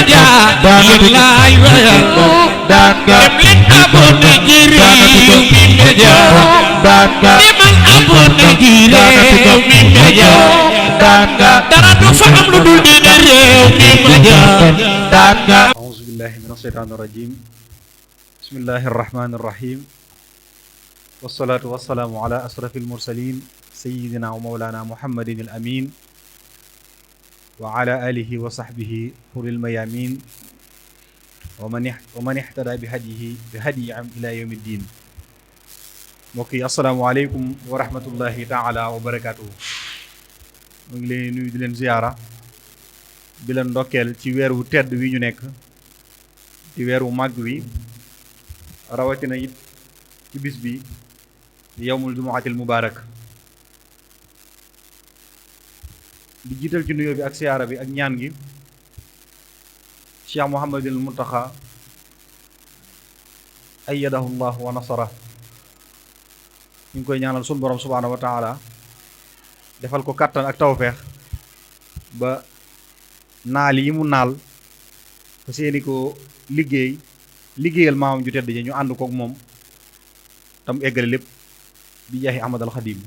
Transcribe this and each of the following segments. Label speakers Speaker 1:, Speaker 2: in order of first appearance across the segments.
Speaker 1: media lillahi wa dem leen abonné ci Rewmi Média demal abonné ci Rewmi Média dara du fa am lu dul diine Rewmi Média.
Speaker 2: A'uuzu billahi mina shaytaani rajiim. Bismillahi rahmaani rahiim. Wassalaatu wassalaamu ala ashrafil mursaliin sayyidina wa mawlaana Muhammadin al amiin wa ala alihi wa sahbihi ulil mayaamiin wa man ihtada bi hadyihi ila yawmi ddiin. Mbokk yi assalaamu aleykum wa rahmatullahi taala wa barakaatuhu. mu ngi leen nuyu di leen ziyaara di leen ndokkeel ci weer wu tedd wi ñu nekk ci weer wu màgg wi rawatina it ci bis bi yawmul jumuatil mubaarak di jiital ci nuyoo bi ak siyaara bi ak ñaan gi Cheikh Mouhamadul Muntaxa ayyadahu llah wa nasara. ñu ngi koy ñaanal sunu borom subhaanahu wa taala defal ko kàttan ak tawfeex ba naal yi mu naal fa seeni ko liggéeyal maamam ju tedd ji ñu ànd kook moom tam eggale lépp bi jaahi Ahmad al Xadim.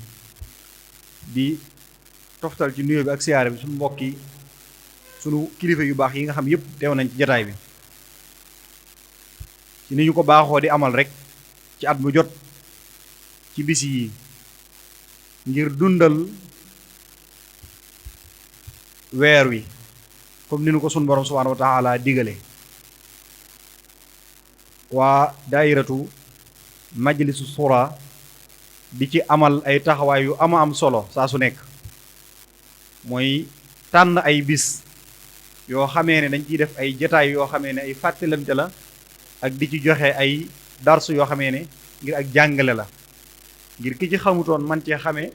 Speaker 2: di toftal ci nuyoo bi ak siyaare bi suñu mbokki sunu kilifa yu baax yi nga xam yëpp teew nañ ci jataay bi ci ni ñu ko baaxoo di amal rek ci at mu jot ci bis yi ngir dundal weer wi comme ni nu ko sunu borom subhaanahu wa taala digale. waa daayiratu majlisu sura di ci amal ay taxawaay yu ama am solo saa su nekk mooy tànn ay bis yoo xamee ne dañ ciy def ay jataay yoo xamee ne ay fàttalante la ak di ci joxe ay darsu yoo xamee ne ngir ak jàngale la ngir ki ci xamutoon man cee xamee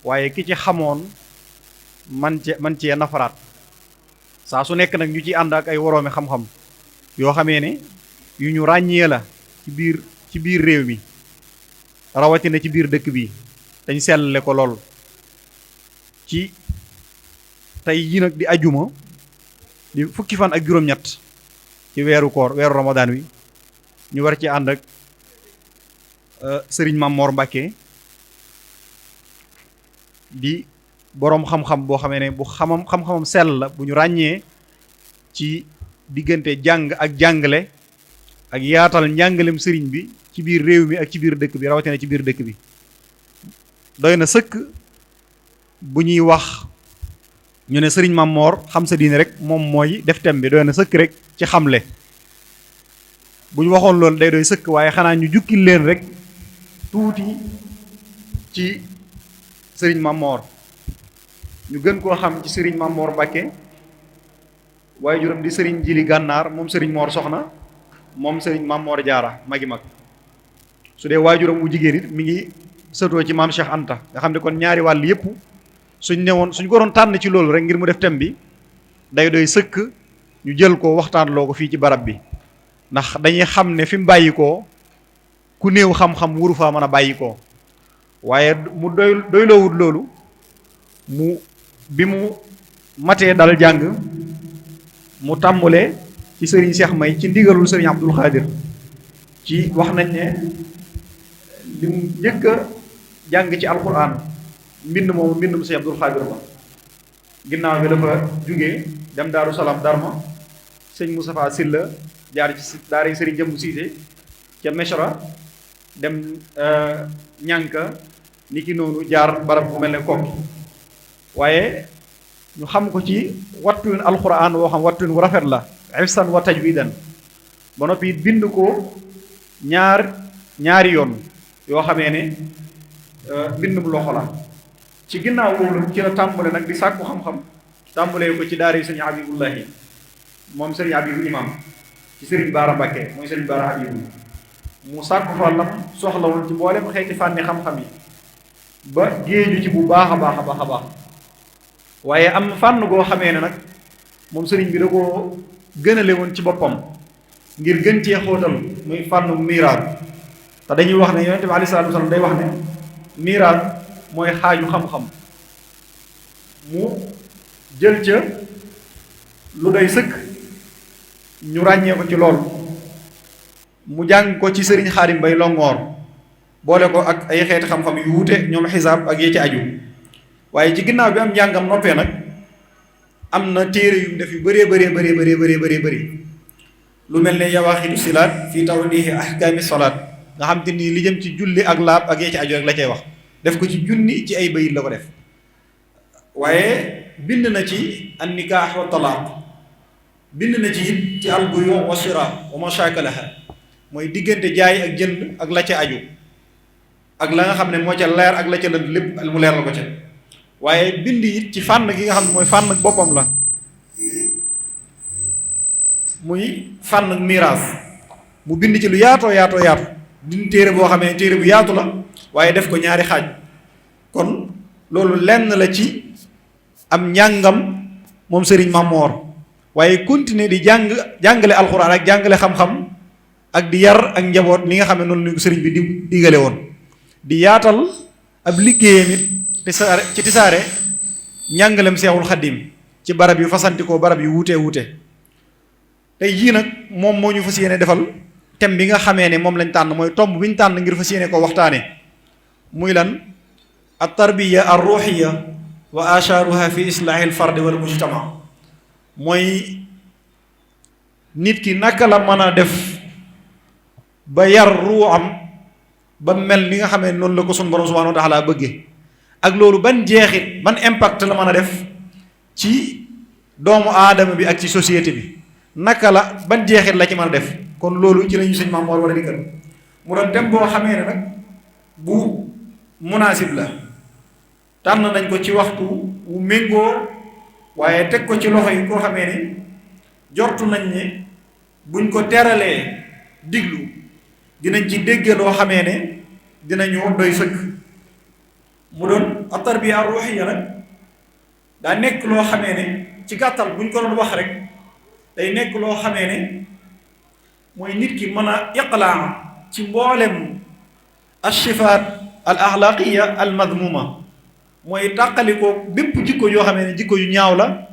Speaker 2: waaye ki ci xamoon man cee nafaraat saa su nekk nag ñu ci ànd ak ay woroomi xam-xam yoo xamee ne yu ñu ràññee la ci biir réew mi rawatina ci biir dëkk bi dañ sellale ko lool. ci tey yi nag di ajuma di fukki fan ak juróom-ñett ci weeru koor weeru ramadaan wi ñu war ci ànd ak sëriñ Mamor Mbàkke di boroom xam-xam boo xamee ne bu xam-xamam sell la bu ñu ràññee ci diggante jàng ak jàngale ak yaatal njàngalem sëriñ bi ci biir réew mi ak ci biir dëkk bi rawatina ci biir dëkk bi. doy na sëkk bu ñuy wax ñu ne sëriñ Mamor xam sa diine rek moom mooy def thème bi doy na sëkk rek ci xamle. bu ñu waxoon loolu day doy sëkk waaye xanaa ñu jukkil leen rek tuuti ci sëriñ Mamor. ñu gën koo xam ci sëriñ Mamor Mbàkke waaye juróom di sëriñ Jili Gànnaar moom sëriñ Mor Soxna moom sëriñ Mamor Jaara magi mag. su dee waajuram wu jigéen it mi ngi sëtoo ci maam Cheikh Anta nga xam ne kon ñaari wàll yépp suñ ko doon tànn ci loolu rek ngir mu def thème bi day doy sëkk ñu jël ko waxtaanloo ko fii ci barab bi ndax dañuy xam ne fi mu bàyyi koo ku néew xam-xam wuru faa mën a bàyyi koo waaye mu doyloowut loolu bi mu matee dal jàng mu tàmbulee ci sëriñ Cheikh May ci ndigalul sëriñ Abdul Xaadir ci wax nañ ne li mu njëkk a jàng ci alquran mbind moomu mbindum sëriñ Abdul Xaadir ba ginnaaw bi dafa jugee dem Daaru Salaam Darma sëñ Moustapha Silla jaar ci daara yi sëriñ Jëmbu Siise ca Mesra dem ñànka ni ki noonu jaar barab bu mel ne Kokki waaye ñu xam ko ci wattuwin alquran woo xam wattuwin wu rafet la ifsan wa tajwidan ba noppi it bind ko ñaari yoon yoo xamee ne mbindum loxo la. ci ginnaaw loolu ci la tàmbale nag di sàkku xam-xam tàmbalee ko ci daara yi sëriñ Habibullahi moom sëriñ Habibu imam ci sëriñ Baara Mbàkke mooy sëriñ Baara Habibu mu sàkku fa lam soxlawul ci mboolem xeeti fànni xam-xam yi ba géeju ci bu baax a baax a baax a baax waaye am fànn goo xamee ne nag moom sëriñ bi da koo gënale woon ci boppam ngir gën cee xóotal muy fànnu miiraat te dañuy wax ne yonente bi alayhi salaatu wasalaam day wax ne miiraat mooy xaaju xam-xam mu jël ca lu doy sëkk ñu ràññee ko ci loolu mu jàng ko ci sëriñ Xaadim Bay Longoor boole ko ak ay xeeti xam-xam yu wuute ñoom xisaab ak yee ci aju waaye ci ginnaaw bi am njàngam noppee nag am na téere yu mu def yu bëree bëri lu mel ne yawaaxitu silaat fii tawdiihi ahkaami salaat nga xam te ni li jëm ci julli ak laab ak yee ci aju rek la cay wax def ko ci junni ci ay bayit la ko def waaye bind na ci an nikaax wa talaaq bind na ci it ci al buyu' wa shira wa ma shaakalaha mooy diggante jaay ak jënd ak la ca aju ak la nga xam ne moo ca leer ak la ca lënd lépp mu leer la ko ca waaye bind it ci fànn gi nga xam ne mooy fànn boppam la muy fànn miraas mu bind ci lu yaatoo yaatu din téere boo xamee téere bu yaatu la waaye def ko ñaari xaaj kon loolu lenn la ci am njàngam moom sëriñ Mamor waaye continuer di jàngale alxuraan ak jàngale xam-xam ak di yar ak njaboot li nga xam ne noonu lañu ko sëriñ bi di digale woon di yaatal ab liggéeyam it ci tisaare njàngalem Seexul Xaddim ci barab yu fasantikoo barab yu wuute tey jii nag moom moo ñu fas yéene defal thème bi nga xamee ne moom lañ tànn mooy tomb bi ñu tànn ngir fas yéene ko waxtaane muy lan at tarbiya ar ruuxiya wa ashaaruha fi islaahi al fard wal mujtama mooy nit ki naka la mën a def ba yar ruuxam ba mel ni nga xamee noonu la ko sunu borom subhaanahu wa taala bëggee ak loolu ban jeexit ban impact la mën a def ci doomu aadama bi ak ci société bi naka la ban jeexit la ci mën a def kon loolu ci lañu sëñ Mamoor war a dikkal mu doon dem boo xamee ne nag bu munaasib la tànn nañ ko ci waxtu wu méngoo waaye teg ko ci loxo yi koo xamee ne jortu nañ ne buñ ko teralee diglu dinañ ci dégge loo xamee ne dinañu doy sëkk mu doon at-tarbiya ar-ruhiyya nag daa nekk loo xamee ne ci gàttal buñ ko doon wax rek day nekk loo xamee ne mooy nit ki mën a iqlaa ci mboolem ash-sifaat al-axlaaqiyya al-madmuma mooy tàqalikoo bépp jikko yoo xamee ne jikko yu ñaaw la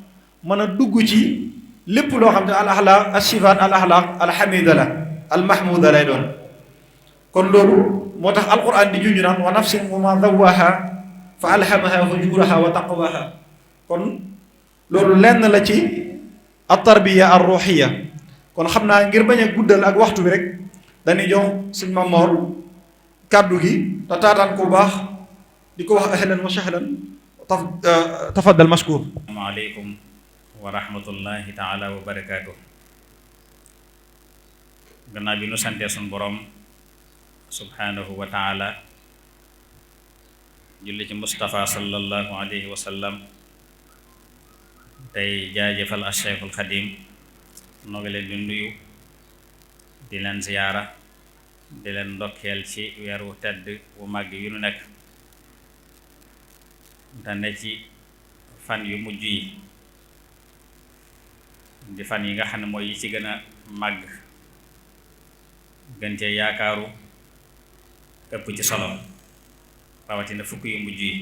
Speaker 2: mën a dugg ci lépp loo xam ne al-axlaaq ash-sifaat al-axlaaq al-xamida la al-mahmuda lay doon kon loolu moo tax alquran di junju naan wa nafsin wa ma dawaaha fa alhamaha fujuraha wa taqwaha kon loolu lenn la ci at-tarbiya ar-ruhiyya kon xam naa ngir bañ a guddal ak waxtu bi rek dañuy jox sëñ Mamoor kàddu gi te taataan ko baax di ko wax ahlan wa sahlan tafaddal mashkur.
Speaker 3: asalaamaaleykum wa rahmatullahi taala wa barakaatu. gannaaw bi nu santee suñu borom subhanahu wa taala julli ci Mustafa sallallahu alayhi wa sallam tey jaajëfal Cheikhul Xadim noo ngi leen di nuyu di leen ziyaara di leen ndokkeel ci weer wu tedd wu màgg yu nu nekk te ne ci fan yu mujj yi di fan yi nga xam ne mooy yi ci gën a màgg gën cee yaakaaru ëpp ci solo rawatina fukk yu mujj yi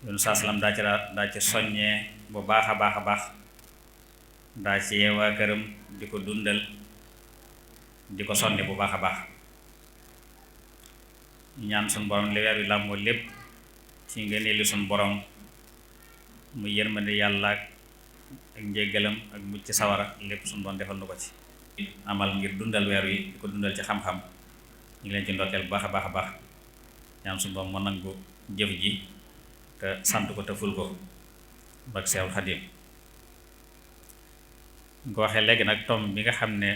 Speaker 3: yoonu saa salaam daa ci soññee bu baax a baax daa ci yeewaa këram di ko dundal di ko sonne bu baax a baax ñaan suñ borom li weer wi làmboo lépp ci ngëneelu suñ borom mu yërmande yàlla ak njéggalam ak mucc ci sawara lépp suñ borom defal na ko ci amal ngir dundal weer wi di ko dundal ci xam-xam ñu ngi leen ci ndokkeel bu baax a baax ñaan suñ borom mu nangu jëf ji te sant ko te ful ko bak Seexul Xadim nga ko waxee léegi nag tom bi nga xam ne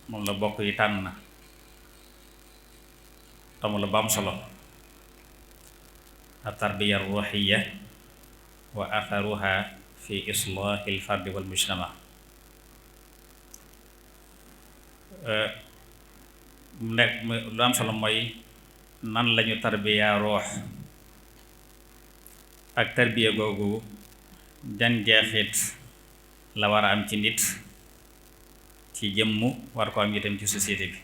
Speaker 3: moom la bokk yi tànn na tom la ba am solo at-tarbiya ar-ruhiyya wa atharuha fi islaahi al-fardi wal mujtama mu nekk lu am solo mooy nan lañu tarbiya ruux ak tarbiya googu jan jeexit la war a am ci nit ci jëmm war ko am itam ci société bi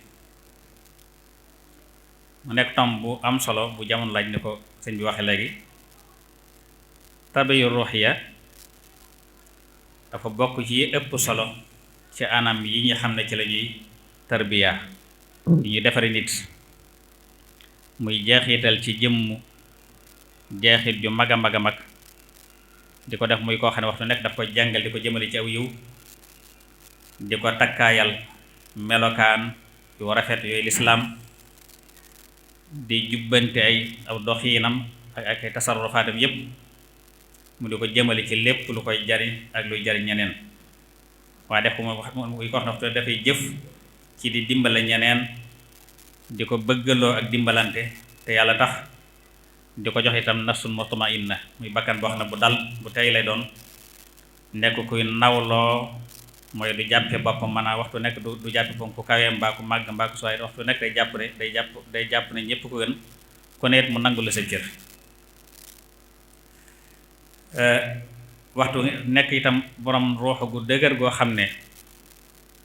Speaker 3: mu nekk tom bu am solo bu jamono laaj ni ko sëñ bi waxe léegi tarbiya ruuxiya dafa bokk ci yi ëpp solo ci anam yi ñu xam ne ci la ñuy tarbiya yi ñuy defari nit muy jeexital ci jëmm jeexit ju mag a mag a mag di ko def muy koo xam ne waxtu nekk daf ko jàngal di ko jëmale ci aw yiw di ko takkaayal melokaan yu rafet yooyu lislaam di jubbante ay aw doxiinam ak ay tasarrufaatam yépp mu di ko jëmale ci lépp lu koy jariñ ak luy jariñ ñeneen waaye def ko muy ko wax na dafay jëf ci di dimbale ñeneen di ko bëggaloo ak dimbalante te yàlla tax di ko jox itam nafsun mutma'inna muy bakkan boo xam ne bu dal bu tey lay doon nekk kuy nawloo mooy du jàppe boppam maanaam waxtu nekk du jàppe boppam ku kawee mbaa ku màgg mbaa ku sooy waxtu nekk day jàpp ne ñépp ko gën ku ne it mu nangu la sa cër waxtu nekk itam borom ruuxu gu dëgër goo xam ne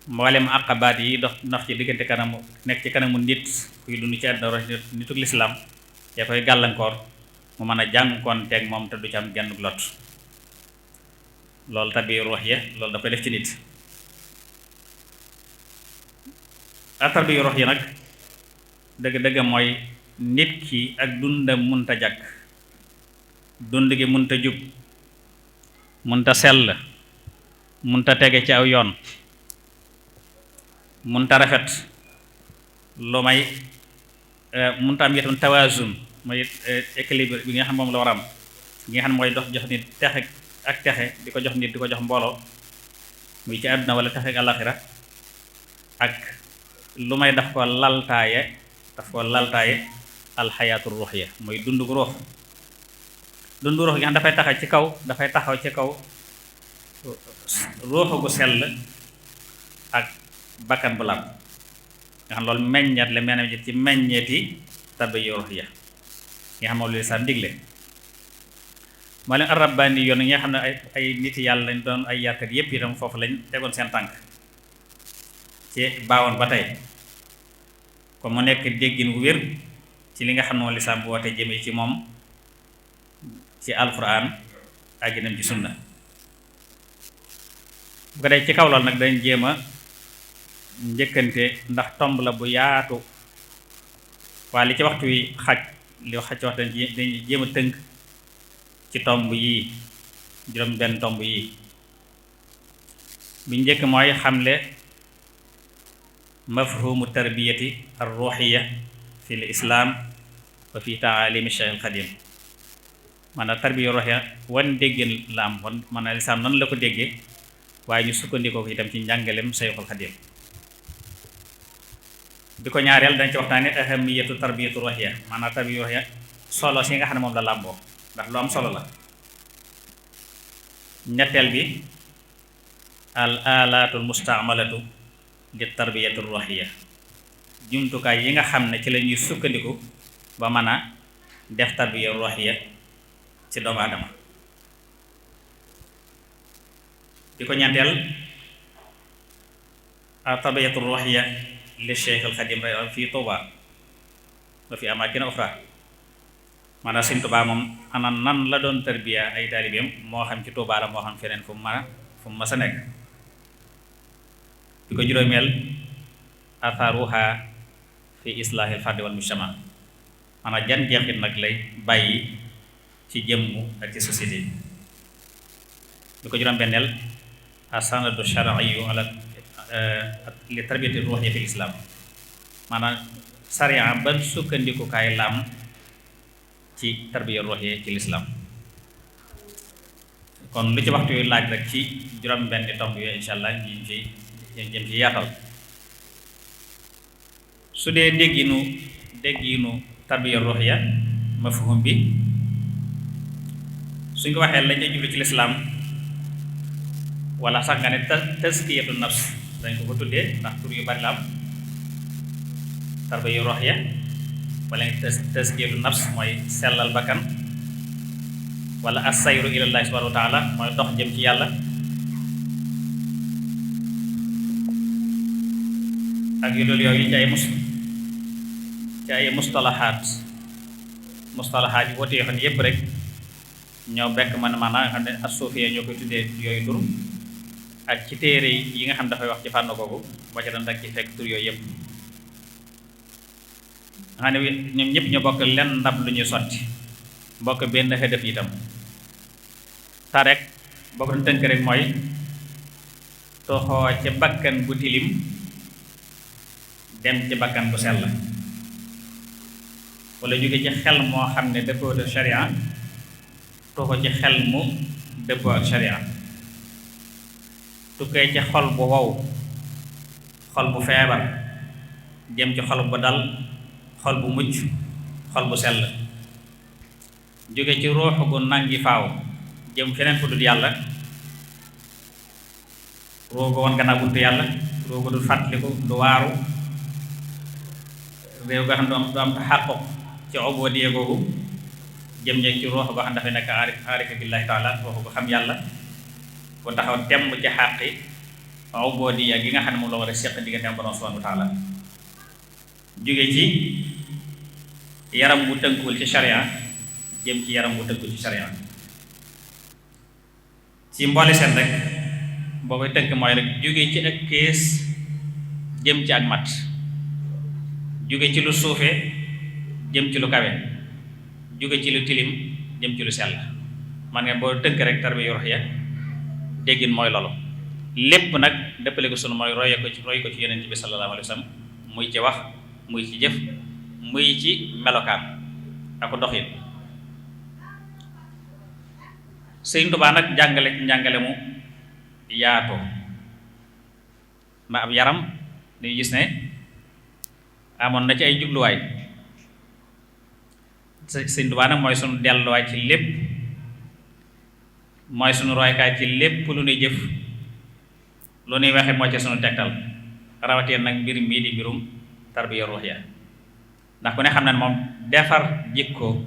Speaker 3: mboolem aqabaat yi dox ci diggante kanamu nekk ci kanamu nit kuy dund ci àdduna nituk lislaam yaa koy gàllankoor mu mën a jànkoonteeg moom te du ci am genn lot loolu tarbiya ruux ya loolu da koy def ci nit ak tarbiya ruux yi nag dëgg-dëgg mooy nit ki ak dundam munta jàkk dund gi munta jub munta sell munta tege ci aw yoon munta rafet lu may munta am yetum tawazun mooy équilibre bi nga xam moom la war a am gi nga xam ne mooy dox jox nit texe ak texe di ko jox nit di ko jox mbooloo muy ci àdduna wala texe ak àllaxira ak lu may daf ko laltaaye alxayaatu ruuxiya mooy dundu ruux gi nga xam dafay taxaw ci kaw ruuxu gu sell ak bakkan bu laab nga xam loolu meññat la mel ci meññeeti tarbiya ruuxiya nga xam moom lu lislaam digle moo leen arabbaani yoon yi nga xam ne ay nit yàlla lañ doon ay yarkat yépp itam foofu lañ tegoon seen tànk ci baawoon ba tey kon mu nekk déggin wu wér ci li nga xam ne moom lislaam bu woote jëmee ci moom ci alquran ak yeneen ci sunna bu ko dee ci kaw lool nag dañ jéem a njëkkante ndax tomb la bu yaatu waaye li ci waxtu wi xaj li xaj ci waxtu dañuy jéem a tënk ci tomb yii juróom benn tomb yii bi njëkk mooy xamle mafhumu tarbiyati ar ruuxiya fi l islaam wa fi taalimi Cheikh al Xadim maanaam tarbiya ruuxiya wan déggin la am wan maanaam lislaam nan la ko déggee waaye ñu sukkandikoo ko itam ci njàngalem Cheikh al Xadim bi ko ñaareel dañ ci waxtaane ahamiyatu tarbiyatu ruuxiya maanaam tarbiya ruuxiya solo si nga xam ne moom la làmboo ndax lu am solo la ñetteel bi al alaatul mustaamalatu li tarbiyatu ruuxiya jumtukaay yi nga xam ne ci la ñuy sukkandiku ba mën a def tarbiya ruuxiya ci doomu aadama bi ko ñeenteel al tarbiyatu ruuxiya li Cheikh al Xadim fii Tuuba wa fi amaakina uxra maanaam Sëñ Tuuba moom ana nan la doon tarbiya ay taalibeem moo xam ci Tuuba la moo xam feneen fu mu ma sa nekk bi ko juróomeel atharuha fi islaahil fardi wal mujtama maanaam jan jeexit nag lay bàyyi ci jëmm ak ci société bi ko juróom-benneel asanadu shar'iyyu ala li tarbiyati ruuxiyya fi islam maanaam sariya ban sukkandikukaay laam ci tarbiya ruuxiyya ci lislaam kon lu ci waxtu yu laaj rek ci juróom-benni tomb yooyu insha allah ñu jëm ci yaatal su dee dégginu tarbiya ruuxiyya mafhum bi suñ ko waxee lañ ca jublu ci lislaam wala sax nga ne tazkiyatu nafs dañ ko tuddee ndax tur yu bari la am tarbiya ruuxiyya wala tazkiyatu nafs mooy sellal bakkan wala as-sayru ilallahi subhanahu wa taala mooy dox jëm ci yàlla ak yu dul yooyu ci ay mustalahaat yi woote yoo xam ne yépp rek ñoo bekk man maanaam nga xam ne as-suufiya ñoo koy tuddee yooyu tur ak ci téere yi nga xam dafay wax ci fànn googu boo ca doon dag ci fekk tur yooyu yëpp nga xam ne ñoom ñëpp ñu bokk lenn ndab lu ñuy sotti bokk benn xëdëf itam ta rek boo ko doon tënk rek mooy toxoo ca bakkan bu tilim dem ci bakkan bu sell wala jóge ci xel moo xam ne dëppoo ak sharia toxoo ci xel mu dëppoo ak sharia tukkee ci xol bu wow xol bu feebar jëm ci xol bu dal xol bu mucc xol bu sell jóge ci ruux gu nangi faaw jëm feneen fu dul yàlla roogu woon gannaaw buntu yàlla roogu du fàttaliku du waaru réew nga xam du am taxaqquq ci ubudiyya googu jëm ñeeg ci ruux goo xam dafay nekk aarifa billahi taala ruux gu xam yàlla bu taxaw temm ci xàqi ubudiyya gi nga xam ne moom la war a seq diggante borom subhanahu wa taala jóge ci yaram bu tënkuwul ci sharia jëm ci yaram bu tënkuwul ci sharia ci mboole seen rek boo koy tënk mooy rek jóge ci ak kees jëm ci ak mat jóge ci lu suufe jëm ci lu kawe jóge ci lu tilim jëm ci lu sell man ngeen boo tënk rek tarbiya ruhiyya déggin mooy loolu lépp nag dëppale ko sunu mooy roy ko ci yonent bi sallallahu alayhi wa sallam muy ci wax muy ci jëf muy ci melokaan ak doxin Sëriñ Tuubaa nag njàngale mu yaatu ma ab yaram dañuy gis ne amoon na ci ay jubluwaay Sëriñ Tuubaa nag mooy sunu delluwaay ci lépp mooy sunu roykaay ci lépp lu nuy jëf lu nuy waxe moo ci sunu tegtal rawatina nag mbir mii di mbirum tarbiya ruhiyya ndax ku ne xam na ne moom defar jikko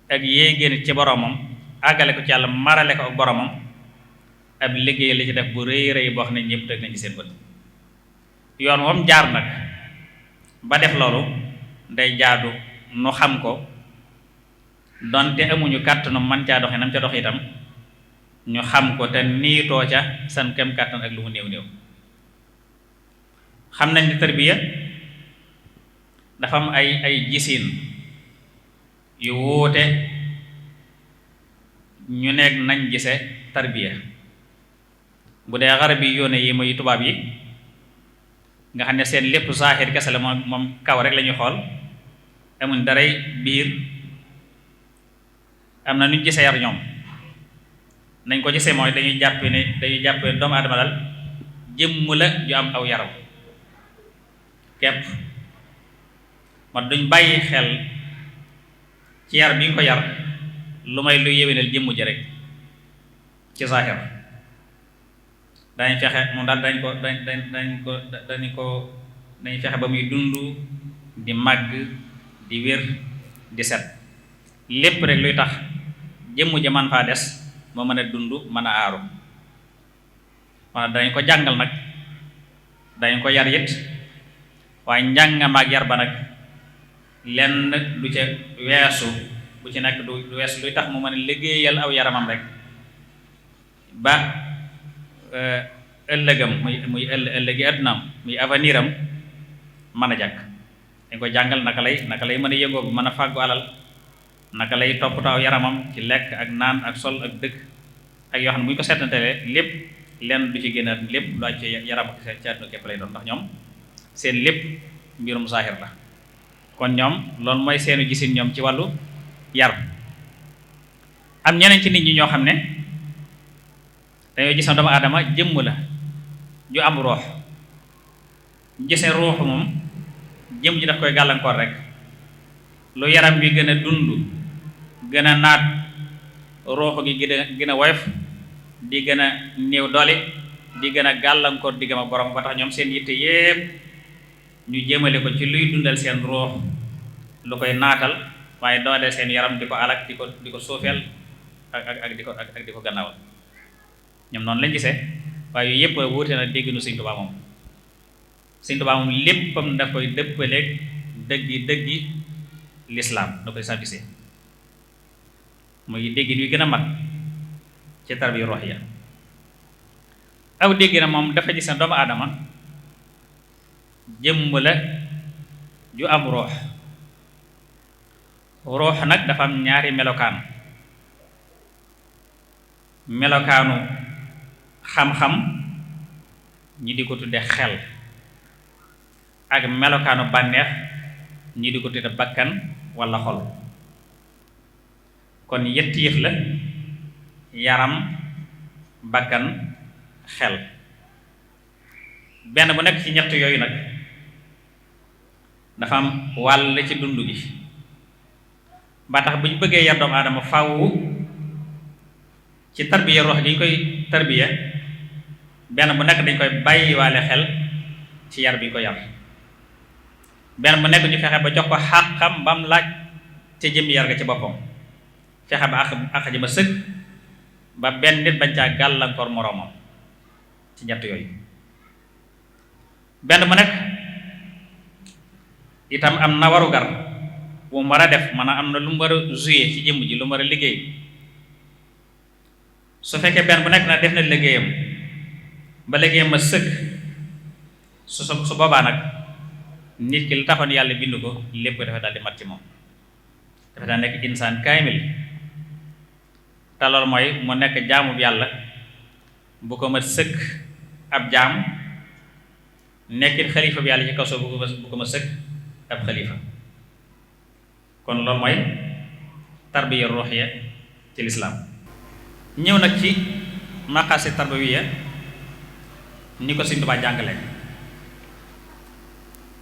Speaker 3: ak yéegéen ci boromam àggale ko ci yàlla marale ko ak boromam ab liggéey li ci def bu rëy rëy boo xam ne ñëpp teg nañ ci seen bët yoon moom jaar nag ba def loolu day jaadu nu xam ko donte amuñu kàttanu man caa doxe nam ca dox itam ñu xam ko te niitoo ca san kem kàttan ak lu mu néew néew xam nañ ni tarbiya dafa am ay gisiin yu wuute ñu nekk nañ gise tarbiya bu dee xarab yi yónne yi muy tubaab yi nga xam ne seen lépp zahir kese la moom kaw rek la ñuy xool amuñ daray biir am na nuñ gisee yar ñoom nañ ko gisee mooy dañuy jàpp ne doomu aadama dal jëmm la ju am aw yaram kepp man duñ bàyyi xel ci yar bi nga ko yar lu may lu yéwénal jëmm ji rek ci zahir dañ fexe moom daal dañ fexe ba muy dund di màgg di wér di set lépp rek luy tax jëmm ji man faa des moo mën a dund mën a aaru walla dañ ko jàngal nag dañ ko yar it waaye njàngam ak yar ba nag lenn du ca weesu bu ci nekk du weesu luy tax mu mën a liggéeyal aw yaramam rek ba ëllëgam muy ëllëgi addunaam muy avenir am mën a jàkk dañ ko jàngal naka lay mën a yëngoo bi mën a fàggu alal naka lay toppatoo aw yaramam ci lekk ak naan ak sol ak dëkk ak yoo xam ne bu ñu ko seetantelee lépp lenn du ci génnaat lépp lu aj ci yaram ak ci àdduna képp lay doon ndax ñoom seen lépp mbirum saahir la kon ñoom loolu mooy seenu gisin ñoom ci wàllu yar am ñeneen ci nit ñi ñoo xam ne dañoo gis na doomu aadama jëmm la ju am roox gise ruux moom jëmm ji daf koy gàllankoor rek lu yaram bi gën a dund gën a naat ruux gi gën a woyof di gën a néew doole di gën a gàllankoor diggam ak borom ba tax ñoom seen yitte yépp ñu jëmale ko ci luy dundal seen ruux lu koy naatal waaye dooleel seen yaram di ko alak di ko suufeel ak di ko gannaawal ñoom noonu lañ gisee waaye yooyu yëpp wuute na dégginu Sëriñ Tuubaa moom Sëriñ Tuubaa moom léppam da koy dëppaleeg dëggi lislaam da koy sa gisee muy déggin yu gën a mat ci tarbiya ruhiyya aw dégg na moom dafa gis ne doomu aadama jëmm la ju am ruux ruux nag dafa am ñaari melokaan melokaanu xam-xam ñi di ko tudde xel ak melokaanu bànneex ñi di ko tudde bakkan walla xol kon yetti yëf la yaram bakkan xel benn bu nekk ci ñett yooyu nag dafa am wàll ci dund gi ba tax bu ñu bëggee yar doomu aadama faaw ci tarbiya ruux gi ñu koy tarbiya benn bu nekk dañ koy bàyyiwaale xel ci yar bi ñu ko yar benn bu nekk ñu fexe ba jox ko xàqam ba mu laaj ca jëmmi yar ga ci boppam fexe ba àq ji ma sëkk ba benn nit bañ caa gàllankoor moroomam ci ñett yooyu benn bu nekk itam am na warugar bu mu war a def maanaam am na lu mu war a jouer ci jëmm ji lu mu war a liggéey su fekkee benn bu nekk na def na liggéeyam ba liggéeyam ma sëkk su boobaa nag nit ki lu taxoon yàlla bind ko lépp dafa daal di mat ci moom dafa daal nekk insaan kaamil te loolu mooy mu nekk jaamu yàlla bu ko mat sëkk ab jaam nekkit xalifa bi yàlla ci kaw soo bu ko mat sëkk ab xalifa kon loolu mooy tarbiya ruuxiya ci lislaam ñëw nag ci maqaasi tarbiya ni ko Sëriñ Tuubaa jàngale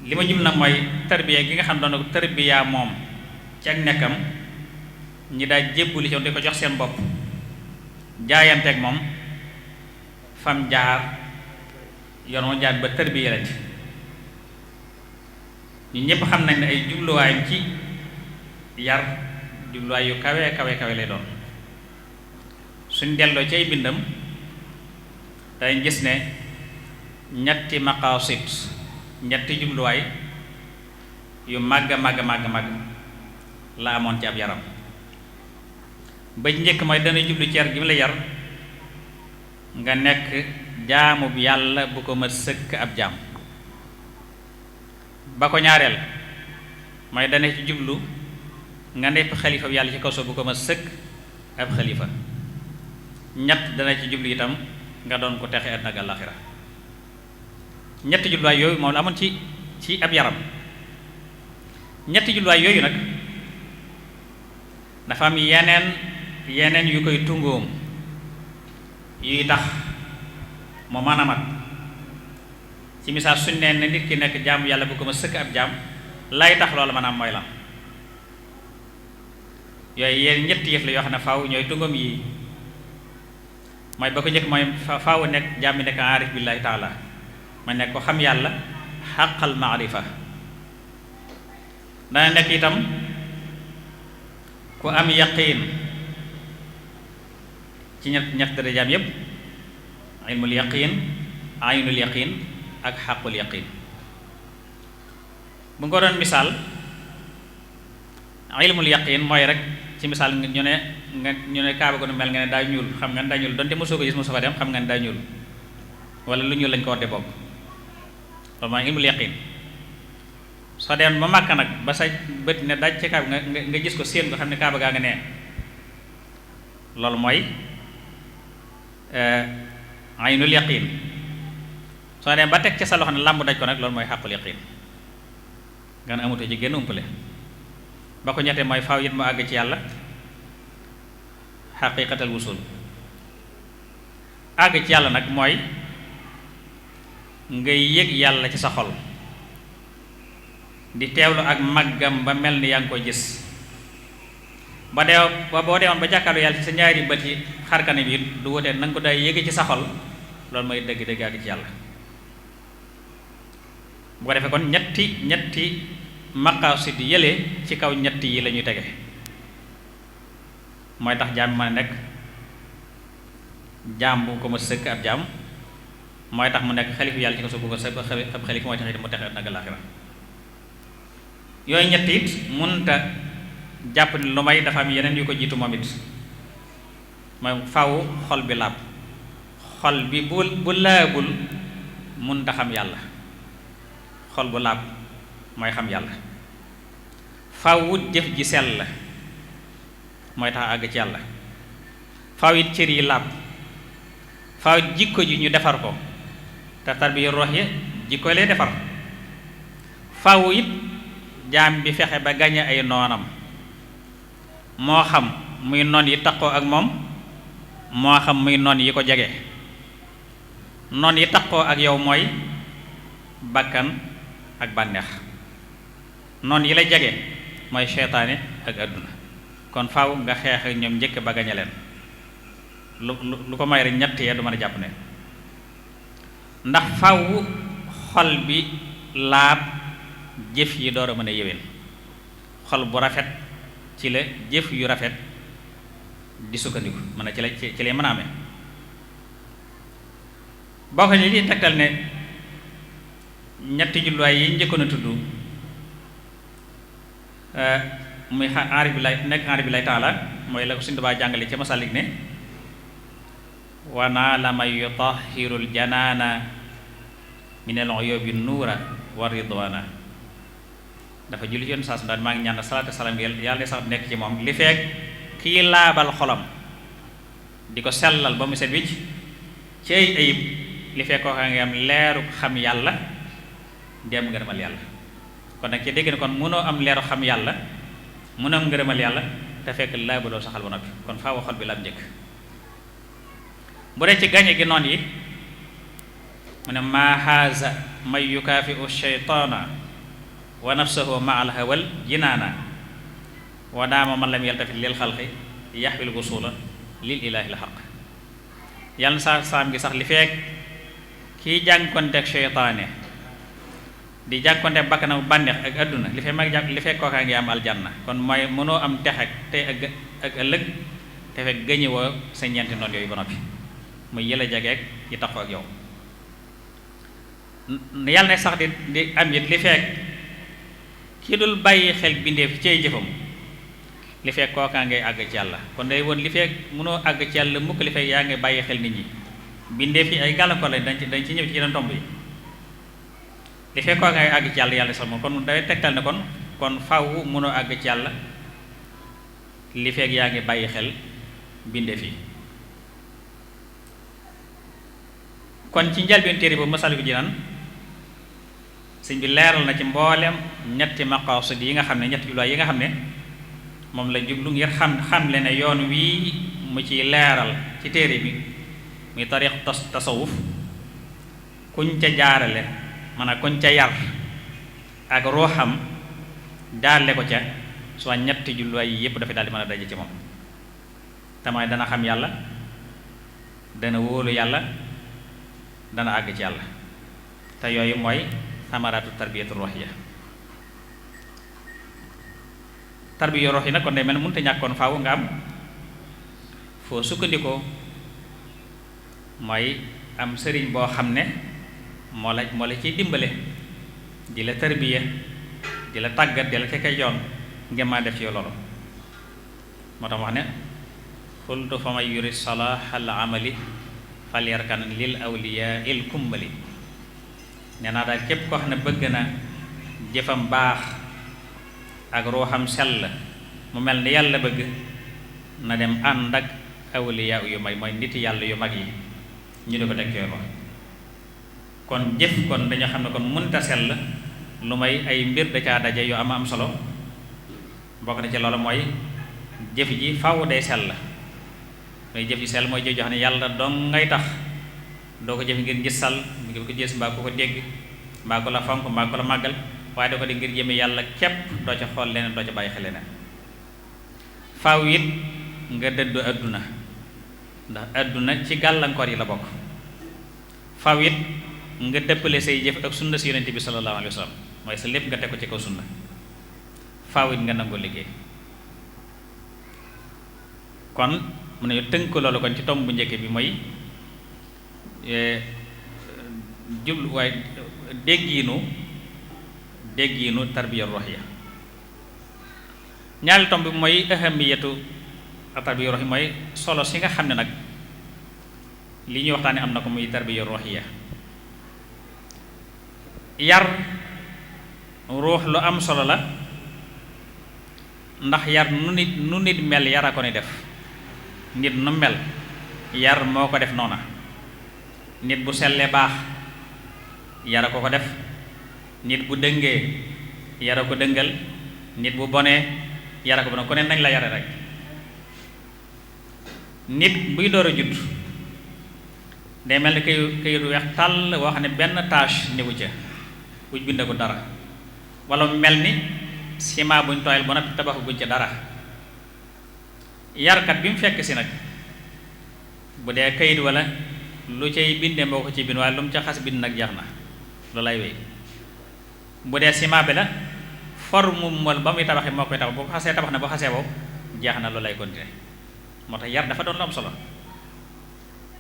Speaker 3: li ma jum nag mooy tarbiya gi nga xam doon na ko tarbiya moom ci ak nekkam ñi daa jébbuli ci di ko jox seen bopp jaayanteeg moom fam jaar yoon moo jaar ba tarbiya la ci ñu ñépp xam nañ ne ay jubluwaayam ci yar jubluwaay yu kawe kawe kawe lay doon suñ delloo ci ay bindam dañ gis ne ñetti maqasid ñetti jubluwaay yu màgg la amoon ci ab yaram ba njëkk mooy dana jublu ci yar gi mu la yar nga nekk jaamu bi yàlla bu ko ma sëkk ab jaam ba ko ñaareel mooy dana ci jublu nga nekk xalifa bi yàlla ci kaw soo bu ko ma sëkk ab xalifa ñett dana ci jublu itam nga doon ko texe àddina ak àllaaxira ñetti jubluwaay yooyu moom la amoon ci ab yaram ñetti jubluwaay yooyu nag dafa am yeneen yu koy tungoom yuy tax mu mën a mat ci misaal suñ neen ne nit ki nekk jaamu yàlla bu ko ma sëkk ab jaam lay tax loolu maanaam mooy lan yooyu yéen ñetti yëf la yoo xam ne faaw ñooy tungoom yi mooy ba ko njëkk mooy faaw nekk jaam bi nekk aarif billaahi taala ma nekk ko xam yàlla xaqal maarifa dana nekk itam ku am yaqiin ci ñett darajaam yépp ilmul yaqiin aynul yaqiin ak xaqul yaqiin bu nga ko doon misaal ilmul yaqiin mooy rek ci misaal ñu ne kaaba ko nu mel nga ne daa ñuul xam nga ne daa ñuul donte mosoo ko gis mosoo fa dem xam nga ne daa ñuul wala lu ñuul lañ ko war de bokk loolu mooy ilmul yaqiin soo dem ba Màkka nag ba sa bët ne daj ci kaaba nga gis ko séen nga xam ne kaaba gaa nga nee loolu mooy aynul yaqiin soo dem ba teg ci sa loxo ne làmb daj ko nag loolu mooy xàqul yaqiin nga ne amatu ci génn umpale ba ko ñettee mooy faaw it mu àgg ci yàlla xaqiiqatal wusul àgg ci yàlla nag mooy ngay yëg yàlla ci sa xol di teewlu ak màggam ba mel ni yaa ngi koy gis ba boo deewoon ba jàkkaarlu yàlla ci sa ñaari bët yi xarkane bi du wutee na nga ko day yëge ci sa xol loolu mooy dëgg-dëgg àgg ci yàlla bu ko defee kon ñetti maqaasid yële ci kaw ñetti yi la ñuy tege mooy tax jaam mën a nekk jaam bu ko ma sëkk ab jaam mooy tax mu nekk xalifa yàlla ci ko su bu ko sëkk ab xalifa mooy tax it mu texe àddina ak àllaaxira yooyu ñett it mënta jàpp ni lu may dafa am yeneen yu ko jiitu moom it mooy faw xol bi laab xol bi bu laabul mun ta xam yàlla. xol bu laab mooy xam yàlla. faaw jëf ji sell la mooy tax àgg ci yàlla. faaw it cër yi laab. faaw jikko ji ñu defar ko te tarbiya ruux yi jikko lay defar. faaw it jaam bi fexe ba gañe ay noonam moo xam muy noon yi taqoo ak moom moo xam muy noon yi ko jege. noon yi taqoo ak yow mooy bakkan ak bànneex. noon yi la jege mooy seytaane ak àdduna. kon faaw nga xeex ak ñoom njëkk ba gañe leen. lu ko may rek ñett yee du mën a jàpp ne ndax faaw xol bi laab jëf yi door a mën a yéwén. xol bu rafet ci la jëf yu rafet di sukkandiku mën a ci lay mën a amee. boo ko li tegtal ne ñetti julluwaay yi njëkkoon a tudd muy aarif bi lay nekk aarif bi lay taala mooy la ko Sëñ Tuubaa jàngale ca Masalik ne wa naala man yutahhirul janaana minal uyubi nuura wa ridwaana. dafa julli ci yoon saa su daal maa ngi ñaan salaatu salaam yàlla ne sax nekk ci moom li fekk kii laabal xolam di ko sellal ba mu set wicc ci ay ayib li fekk koo xam nga am leeru xam yàlla di am ngërëmal yàlla. kon nag ci dégg ne kon mënoo am leeru xam yàlla mënoo am ngërëmal yàlla te fekk laabaloo sa xol ba noppi. kon faaw xol bi la am njëkk. bu dee ci gañe gi noon yi mu ne maa haaza may yukaafiu sheytaana wa nafsahu ma al hawal jinaana wa daama man lam yaltafit lil xalqi yaxwil wusula lil ilaahi l xaq. yàlla na saam gi sax li fekk kiy jànkonteeg sheytaane di jànkonteeg bakkanam bànneex ak adduna li fekk mag li fekk kookaa ngi am aljanna. kon mooy mënoo am tex ak tey ak ëllëg te fekk gëñe woo sa ñeenti noon yooyu ba noppi muy yëla jegeeg yi taxoo ak yow. yàlla ne sax di am it li fekk ki dul bàyyi xel bindeef ci ay jëfam li fekk kookaa ngay àgg ci yàlla. kon day woon li fekk mënoo àgg ci yàlla mukk li fekk yaa ngi bàyyi xel nit ñi. bindeef yi ay gàllankoor lañ dañ ci ñëw ci yeneen tomb yi. li fekk kookaa ngay àgg ci yàlla yàlla sax moom kon day tegtal ne kon faaw mënoo àgg ci yàlla li fekk yaa ngi bàyyi xel bindeef yi. kon ci njëlbéen téere boobu Masaalikul Jinaan sëñ bi leeral na ci mboolem ñetti maqaasid yi nga xam ne ñetti jubluwaay yi nga xam ne moom la jublu ngir xamle ne yoon wii mu ci leeral ci téere bi muy tariix tasawuf kuñ ca jaarale maanaam kuñ ca yar ak ruuxam jaarle ko ca soo ñetti jubluwaay yi yépp dafay daal di mën a daje ci moom. tamay dana xam yàlla, dana wóolu yàlla, dana àgg ci yàlla. te yooyu mooy samaraatu tarbiyatu ruuhiya. tarbiya ruuhiya nag kon day mel mënut a ñàkkoon faaw nga am foo sukkandikoo, mooy am sëriñ boo xam ne moo la ciy dimbale di la tarbiya, di la tàggat, di la fekkee yoon ngeen maa def ci loolu. moo tax wax ne qultu fa man yurid salahal amali falyarkan lil awliya il kummali. nee naa daal képp koo xam ne bëgg na jëfam baax ak ruuxam sell mu mel ni yàlla bëgg, na dem ànd ak awliya yu mag mooy nit yàlla yu mag yi ñu di ko teg yoon wax. kon jëf kon dañoo xam ne kon mënta sell lu may ay mbir da caa daje yu am solo. bokk na ci loolu mooy jëf ji faaw day sell. mooy jëf ji sell mooy jëf joo xam ne yàlla dong ngay tax, doo ko jëf ngir gisal ngir ko gis mbaa ko dégg mbaa ko la fonk mbaa ko la màggal, waaye doo ko di ngir jëme yàlla képp, doo ca xool leneen, doo ca bàyyi xel leneen. faaw it nga dëddu adduna, ndax adduna ci gàllankoor yi la bokk. faaw it nga dëppale say jëf ak sunna si yonent bi sallallahu alayhi wa sallam, mooy sa lépp nga teg ko ci kaw sunna. faaw it nga nangoo liggéey. kon mu ne tënk loolu kon ci tomb bu njëkk bi mooy jubluwaay déggiinu tarbiya ruuhiya. ñaari tomb bi mooy ahamiyatu tarbiya ruuhiya, mooy solo si nga xam ne nag li ñuy waxtaane am na ko muy tarbiya ruuxiya. yar ruux lu am solo la, ndax yar nu nit mel yara ko ni def. nit nu mel yar moo ko def noona. nit bu sellee baax yara ko def. nit bu dëngee yara ko dëngal. nit bu bonee yara ko bon ku ne nañ la yare rek. nit buy door a judd day mel ni këyit weex tàll woo xam ne benn tâche newu ca buñ bind ko dara, wala mu mel ni ciment buñ tooyal ba noppi tabax guñ ca dara. yarkat bi mu fekk si nag bu dee këyit wala lu cay bindee moo ko ci bind, waaye lu mu ca xas bind nag jeex na lu lay wéy. bu dee ciment bi la forme mol ba muy tabaxee moo koy tabax boo ko xasee tabax na boo xasee boobu jeex na lu lay continuer. moo tax yar dafa doon lu am solo.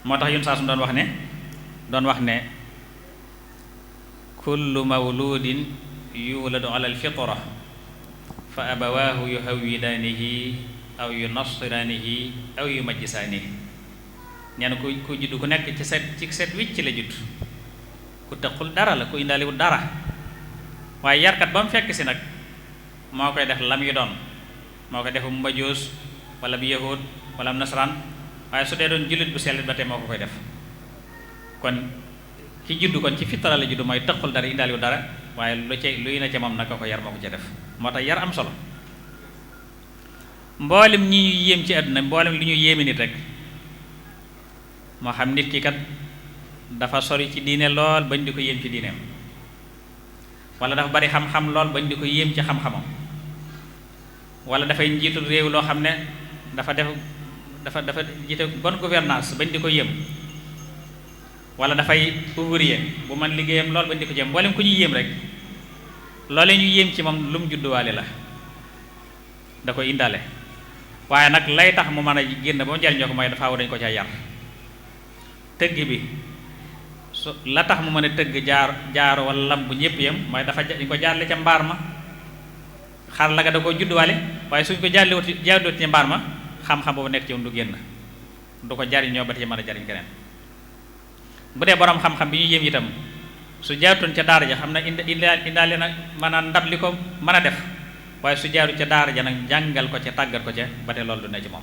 Speaker 3: moo tax yun saa su doon wax ne kullu mawludin yuladu ala alfitra fa abawaahu yuhawwidaanihi aw yunassiraanihi aw yumajjisaanihi. nee na ku judd ku nekk ci set wicc la judd, ku tëqul dara la, ku indaaliwul dara. waaye yarkat ba mu fekk si nag moo koy def lam yu doon, moo koy defu majuus wala bi yahud wala am nasaraan. waaye su dee doon jullit bu sellit ba tey moo ko koy def. kon ki juddu kon ci fitara la juddu mooy tëqul dara indaaliwul dara, waaye luy na ca moom nag ko yar moo ko ca def. moo tax yar am solo. mboolem ñi ñuy yéem ci àdduna, mboolem li ñuy yéeme nit rek, moo xam nit ki kat dafa sori ci diine lool bañ di ko yéem ci diineem, wala dafa bari xam-xam lool bañ di ko yéem ci xam-xamam, wala dafay njiitul réew loo xam ne dafa jiite bonne gouvernance bañ di ko yéem, wala dafay ouvrier bu man liggéeyam lool bañ di ko yéem. mboolem ku ñuy yéem rek loolee ñu yéem ci moom lu mu judduwaale la, da koy indaale. waaye nag lay tax mu mën a génn ba mu jariñoo ko mooy dafa dañ ko ca yar. tëgg bi la tax mu mën a tëgg jaar wala lam bu ñëpp yam mooy dañ ko jaarle ca mbaar ma. xar la nga da koo judduwaale, waaye suñ ko jaarlewut ci mbaar ma xam-xam boobu nekk ci woon du génn, du ko jariñoo ba ci mën a jariñ keneen. bu dee borom xam-xam bi ñu yéem itam su jaartoon ca daara ja xam na indaale na maanaam ndab li ko mën a def, waaye su jaaru ca daara ja nag jàngal ko ca tàggat ko ca ba tey loolu du ne ci moom.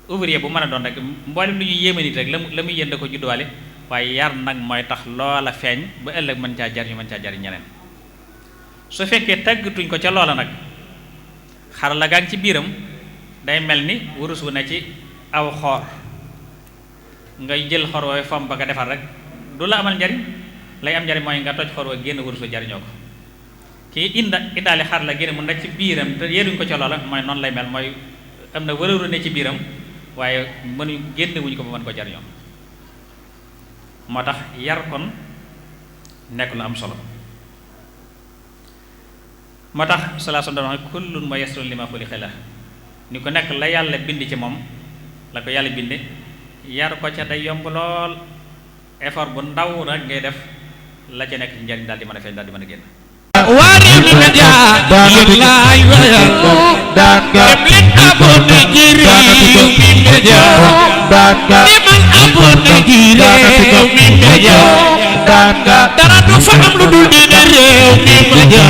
Speaker 3: ouvrier bu mën a doon rek mboolem lu ñuy yéeme nit rek la muy yënd ko judduwaale, waaye yar nag mooy tax loola feeñ ba ëllëg mën caa jariñ ñeneen. su fekkee tàggatuñ ko ca loola nag xar la gaa ngi ci biiram day mel ni wurus wu ne ci aw xoor, ngay jël xor woowe fom ba nga defar rek du la amal njariñ. lay am njariñ mooy nga toj xor wa génn wurus wa jariñoo ko. kii indaale xar la génn mu nekk ci biiram te yéeruñ ko ca loola mooy noonu lay mel, mooy am na wërëru ne ci biiram waaye génn wuñ ko ba mën ko jariñoo. moo tax yar kon nekk lu am solo. moo tax salaa doon wax kullun muyassarun limaa xuliqa lahu, ni ko nekk la yàlla bind ci moom la ko yàlla binde, yar ko ca day yomb lool. effort bu ndaw rek ngay def la ca nekk ci njariñ daal di mën a feeñ daal di mën a génn.
Speaker 1: wari media lillahi wa dem leen abonné ci Rewmi Media demal abonné ci Rewmi Media dara du fa am lu dul di Rewmi Media